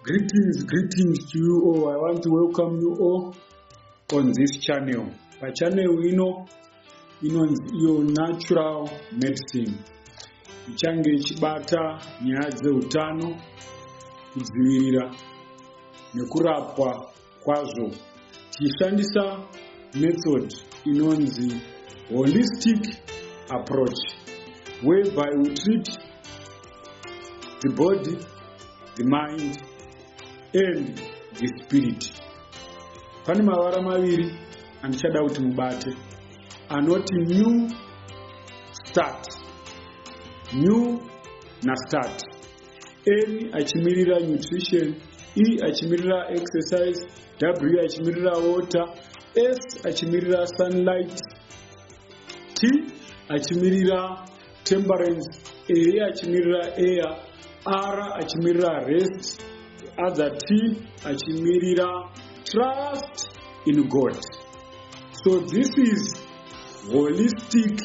Greetings, greetings to you all. I want to welcome you all on this channel. Pachannel ino inonzi iyo Natural Medicine. Ichange ichibata nyaya dzeutano, kudzivirira nekurapwa kwazvo tichishandisa method inonzi holistic approach, whereby we treat the body, the mind and the spirit. Pane mavara maviri andichada kuti mubate anoti new start, new nastart. N achimirira nutrition, E achimirira exercise, W achimirira water, S achimirira sunlight, T achimirira temperance, A achimirira air, R achimirira rest, other T achimirira trust in God. So this is holistic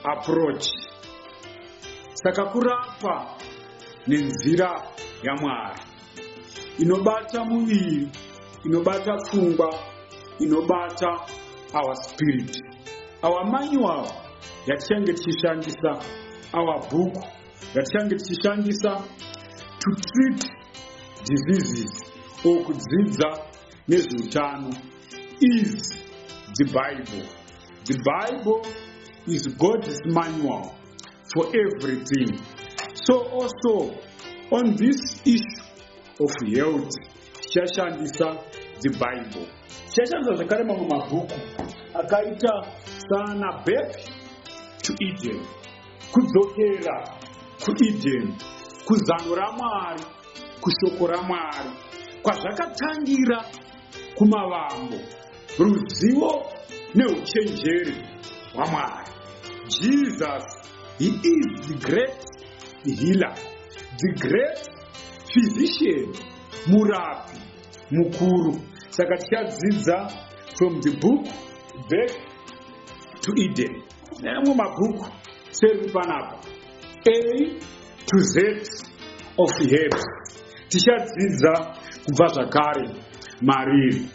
approach. Saka kurapa nenzira yaMwari inobata muviri, inobata pfungwa, inobata our spirit. Our manual yatichange tichishandisa, our book yatichange tichishandisa to treat diseases or kudzidza nezveutano is the Bible. The Bible is God's manual for everything. So also on this issue of health, tichashandisa the Bible. Tichashandisa zvakare mamwe mabhuku akaita sana Back to Eden, kudzokera kuEden, kuzano raMwari, kushoko raMwari, kwazvakatangira kumavambo, ruzivo neuchenjeri hwaMwari. Jesus, he is the great healer, the great physician, murapi mukuru. Saka tichadzidza from the book Back to Eden neamwe mabhuku seriri panapa, A to Z of Herbs. Tichadzidza kubva zvakare mariri,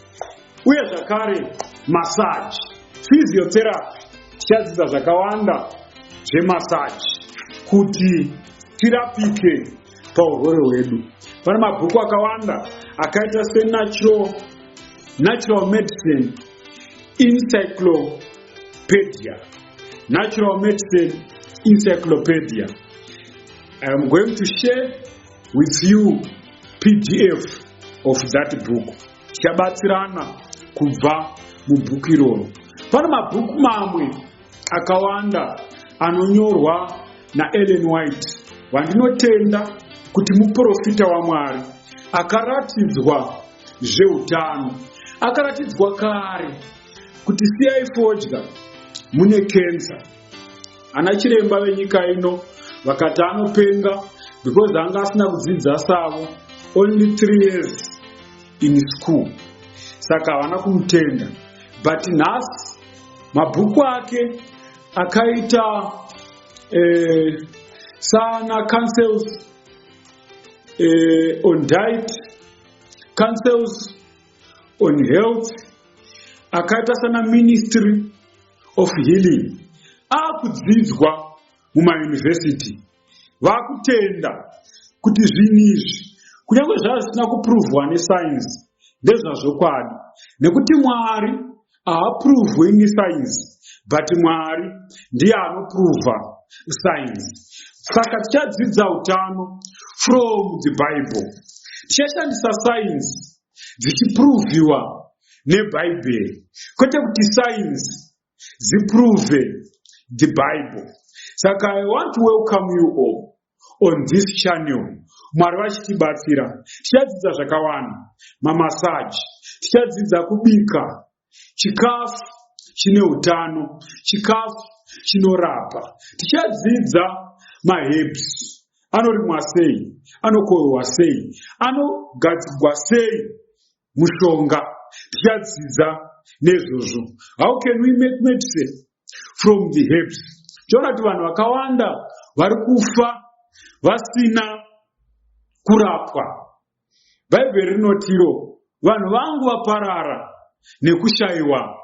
uye zvakare massage, physiotherapy. Tichadzidza zvakawanda zvemassage kuti tirapike paurwere hwedu. Pane mabhuku akawanda akaita senatural Natural Medicine Encyclopedia, Natural Medicine Encyclopedia. I am going to share with you PDF of that book. Tichabatsirana kubva mubhuku iroro. Pane mabhuku mamwe akawanda anonyorwa naEllen White, wandinotenda kuti muprofita waMwari akaratidzwa zveutano. Akaratidzwa kare kuti siyai fodya, mune kensa. Ana chiremba venyika ino vakati anopenga because anga asina kudzidza savo, only 3 years in school, saka havana kumutenda. But nhasi mabhuku ake akaita sana Counsels on Diet, Counsels on Health, akaita sana Ministry of Healing, akudzidzwa mumayunivhesiti. Vakutenda kuti zvinhu izvi, kunyange zvazvo zvisina kuprovwa nesainzi, ndezvazvokwadi, nekuti Mwari haaprovhwe nesainzi, but Mwari ndiye anoprova sainzi. Saka tichadzidza utano from the Bible. Tichashandisa sainzi dzichiprovhiwa neBhaibheri, kwete kuti sainzi dziprove the Bible. Saka I want to welcome you all on this channel. Mwari vachitibatsira, tichadzidza zvakawanda, mamassage, tichadzidza kubika chikafu chine utano, chikafu chinorapa. Tichadzidza maherbs anorimwa sei, anokohwewa sei, anogadzirwa sei mushonga. Tichadzidza nezvozvo, how can we make medicine from the herbs. Tiona kuti vanhu vakawanda vari kufa vasina kurapwa. Bhaibheri rinotiro vanhu vangu vaparara nekushayiwa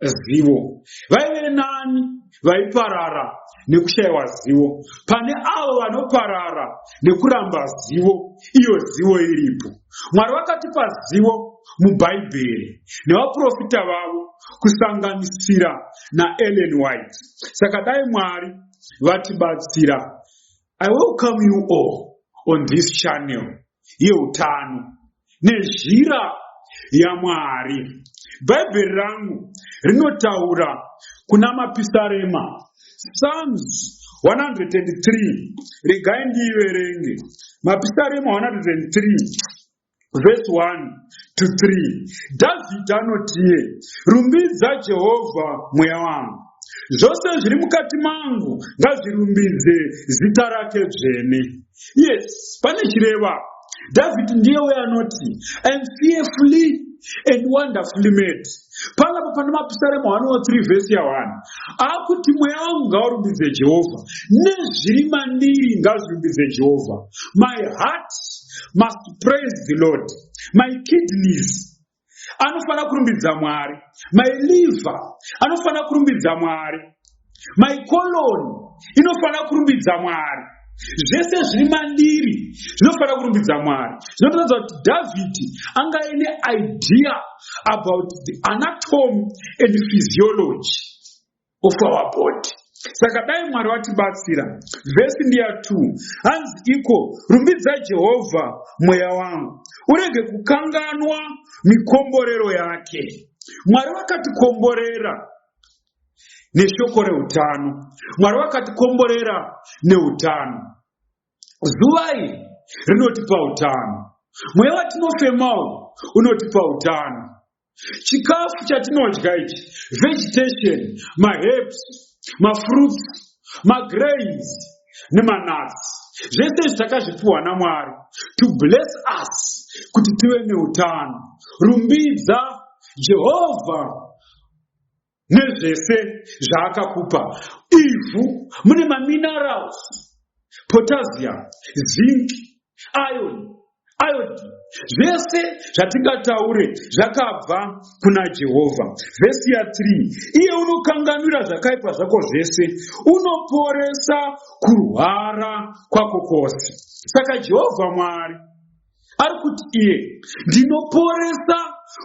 zivo. Vaive nani vaiparara nekushayiwa zivo pane avo vanoparara nekuramba zivo, iyo zivo iripo. Mwari vakatipa zivo muBhaibheri nevaprofita vavo, kusanganisira naEllen White. Saka dai Mwari vatibatsira. I welcome you all on this channel yeutano nezhira yaMwari. Bhaibheri rangu rinotaura kuna Mapisarema, Psalms 103. Regai ndiiverenge. Mapisarema 103 verse 1 to 3. Dhavhidhi anotiye, "Rumbidza Jehovha, mweya wangu. Zvose zviri mukati mangu ngazvirumbidze zita rake dzvene." Yes, pane chireva. Dhavhidhi ndiye uyo anoti, "I am fearfully and wonderfully made." Panapa pane Mapisarema 103 vhesi ya1, akuti mweya wangu ngaurumbidze Jehovha, nezviri mandiri ngazvirumbidze Jehovha. My heart must praise the Lord. My kidneys anofanira kurumbidza Mwari. My liver anofanira kurumbidza Mwari. My colon inofanira kurumbidza Mwari. Zvese zviri mandiri zvinofanira kurumbidza Mwari. Zvinotaridza kuti Dhavhidhi anga aine idea about the anatomy and physiology of our body. Saka dai Mwari vatibatsira. Vhesi ndiya 2, hanzi iko, "Rumbidza Jehovha, mweya wangu, urege kukanganwa mikomborero yake." Mwari vakatikomborera neshoko reutano. Mwari vakatikomborera neutano. Zuva iri rinotipa utano. Mweya watinofemawo unotipa utano. Chikafu chatinodya ichi, vegetation, maherbs, mafruits, magrains nemanuts, zvese izvi takazvipiwa naMwari to bless us kuti tive neutano. Rumbidza Jehovha nezvese zvaakakupa. Ivhu mune maminerals, potassium, zinc, iron, iodine, zvese zvatingataure zvakabva kuna Jehovha. Vhesi ya3, iye unokanganwira zvakaipa zvako zvese, unoporesa kurwara kwako kwose. Saka Jehovha Mwari ari kuti iye, "Ndinoporesa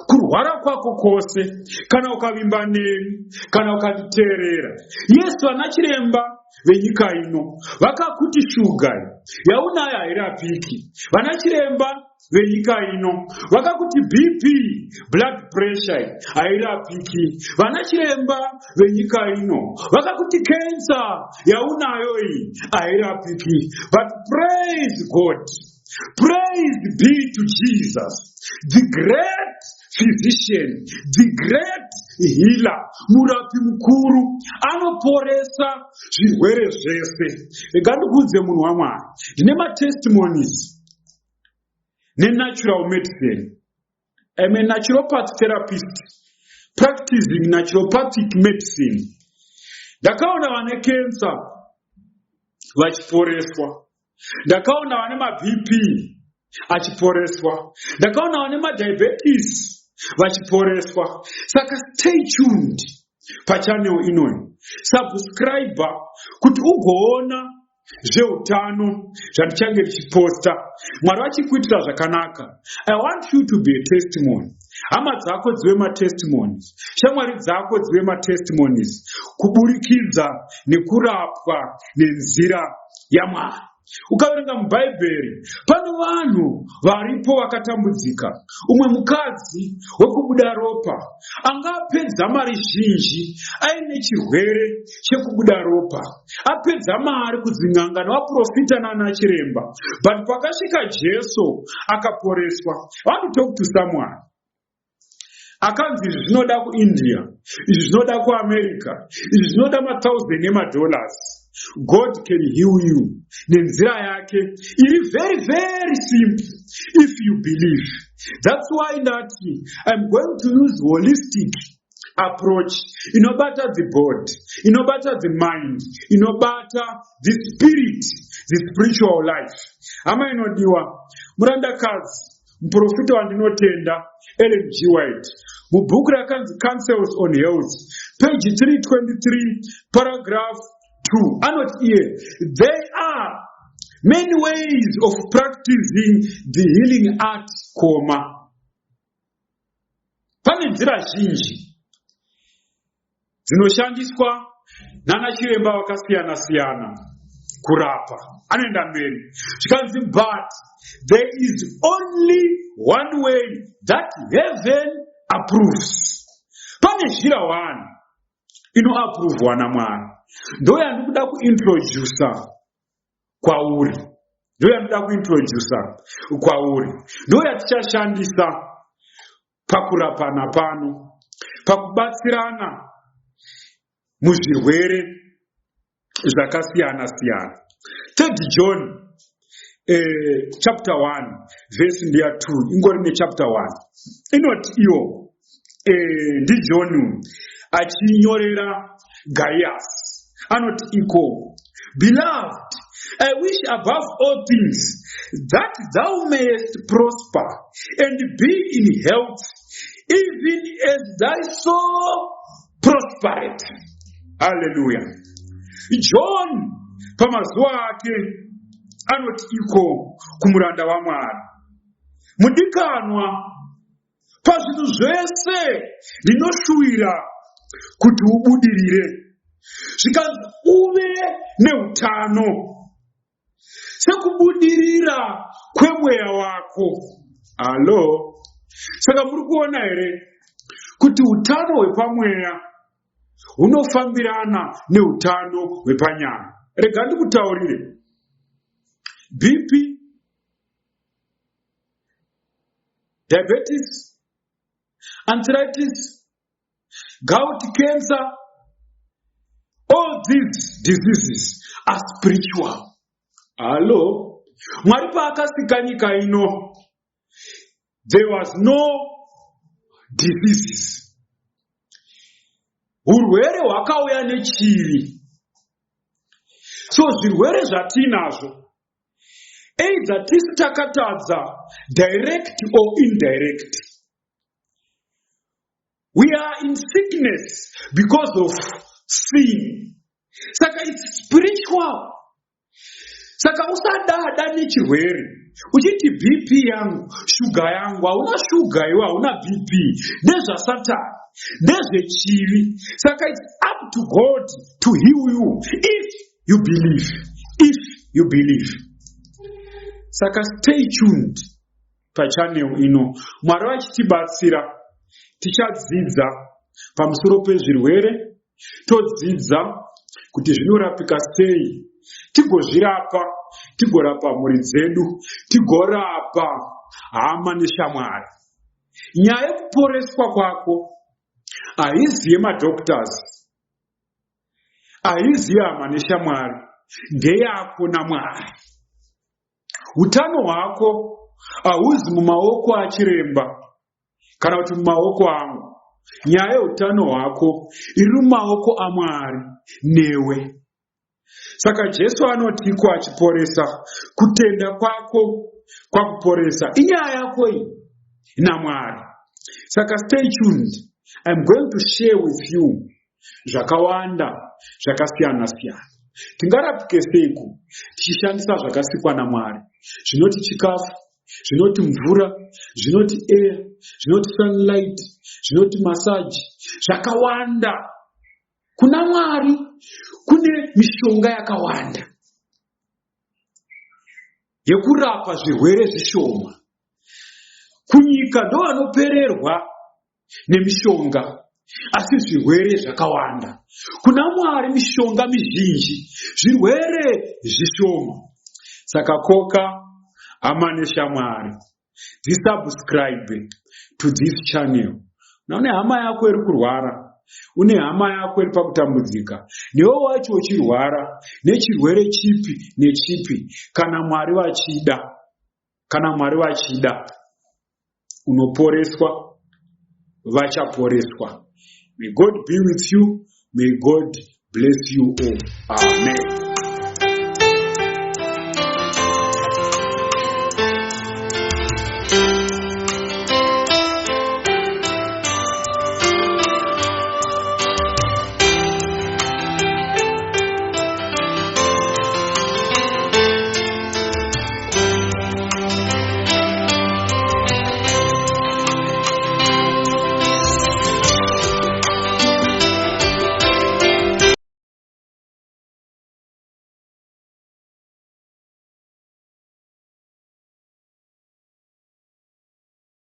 kurwara kwako kwose kana ukavimba neni, kana ukanditeerera." Yesu, vana chiremba venyika ino vakakuti shuga yaunayo hairapiki. Vana chiremba venyika ino vakakuti BP, blood pressure, hairapiki. Vana chiremba venyika ino vakakuti kensa yaunayo iyi hairapiki. But praise God, praise be to Jesus, the great physician, the great healer, murapi mukuru anoporesa zvirwere zvese. Rega ndikuudze, munhu waMwari, ndine matestimonies nenatural medicine. I'm a naturopath therapist practicing naturopathic medicine. Ndakaona vane kensa vachiporeswa. Ndakaona vane maBP achiporeswa. Ndakaona vane madiabetes vachiporeswa. Saka stay tuned pachannel inoyi. Subscribe kuti ugoona zveutano zvandichange ndichiposta. Mwari vachikuitira zvakanaka. I want you to be a testimony. Hama dzako dzive matestimonies, shamwari dzako dzive matestimonies kuburikidza nekurapwa nenzira yaMwari. Ukaverenga muBhaibheri, pane vanhu varipo vakatambudzika. Umwe mukadzi wekubuda ropa anga apedza mari zhinji, aine chirwere chekubuda ropa, apedza mari kudzin'anga nevaprofita nana chiremba, but pakasvika Jesu akaporeswa. I want to talk to someone akanzi izvi zvinoda kuIndia, izvi zvinoda kuAmerica, izvi zvinoda mathousand emadollars. God can heal you nenzira yake iri very, very simple if you believe. That's why ndati I'm going to use holistic approach inobata the body, inobata the mind, inobata the spirit, the spiritual life. Hama inodiwa, murandakadzi. Muprofita wandinotenda, Ellen G. White, mubhuku rakanzi Counsels on Health, page 323, paragraph 2, anoti iye, "There are many ways of practicing the healing art," comma, pane nzira zhinji dzinoshandiswa nana chiremba vakasiyana siyana kurapa. Anoenda mberi, zvikanzi, "But there is only one way that heaven approves." Pane nzira one inoaprovwa naMwari, ndo yandikuda kuintrodusa kwauri, ndo yandikuda kuintrodusa kwauri, ndo yatichashandisa pakurapana pano, pakubatsirana muzvirwere zvakasiyana siyana. Third John chapter 1 verse ndeya 2, ingori nechapter 1. Inoti iyo, ndiJohn achinyorera Gaius, anoti iko, "Beloved, I wish above all things that thou mayest prosper and be in health, even as thy soul prospereth." Haleluya! John pamazuva ake anoti iko kumuranda waMwari mudikanwa, pazvinhu zvese ndinoshuwira kuti ubudirire, zvikanzi uve neutano sekubudirira kwemweya wako. Hallo, saka muri kuona here kuti utano hwepamweya hunofambirana neutano hwepanyama? Rega ndikutaurire, BP, diabetes, arthritis, gout, cancer, all these diseases are spiritual. Hallo, Mwari paakasika nyika ino, there was no diseases. Urwere hwakauya nechivi. So zvirwere zvatinazvo, either tisu takatadza, direct or indirect, we are in sickness because of sin. Saka it's spiritual. Saka usadada nechirwere uchiti BP yangu, shuga yangu. Hauna shuga iwe, hauna BP, ndezvasatani, ndezvechivi. Saka it's up to God to heal you if you believe, if you believe. Saka stay tuned pachannel ino. Mwari vachitibatsira, tichadzidza pamusoro pezvirwere, todzidza kuti zvinorapika sei, tigozvirapa, tigorapa mhuri dzedu, tigorapa hama neshamwari. Nyaya yekuporeswa kwako haizi yemadoctors, haizi yehama neshamwari, ndeyako naMwari. Utano hwako hauzi mumaoko achiremba kana kuti mumaoko angu. Nyaya yeutano hwako iri mumaoko aMwari newe. Saka Jesu anotiko achiporesa, "Kutenda kwako kwakuporesa." Inyaya yako iyi naMwari. Saka stay tuned, I'm going to share with you zvakawanda zvakasiyana siyana. Tingarapike seiko tichishandisa zvakasikwa naMwari, zvinoti chikafu, zvinoti mvura, zvinoti air, zvinoti sunlight, zvinoti massage, zvakawanda. Kuna Mwari kune mishonga yakawanda yekurapa zvirwere zvishoma. Kunyika ndo vanopererwa nemishonga, asi zvirwere zvakawanda. Kuna Mwari mishonga mizhinji, zvirwere zvishoma. Saka koka hama neshamwari dzisubscribe to this channel. Na une hama yako iri kurwara, une hama yako iri pakutambudzika, newe wacho uchirwara nechirwere chipi nechipi, kana Mwari vachida, kana Mwari vachida, unoporeswa, vachaporeswa. May God be with you. May God bless you all. Amen.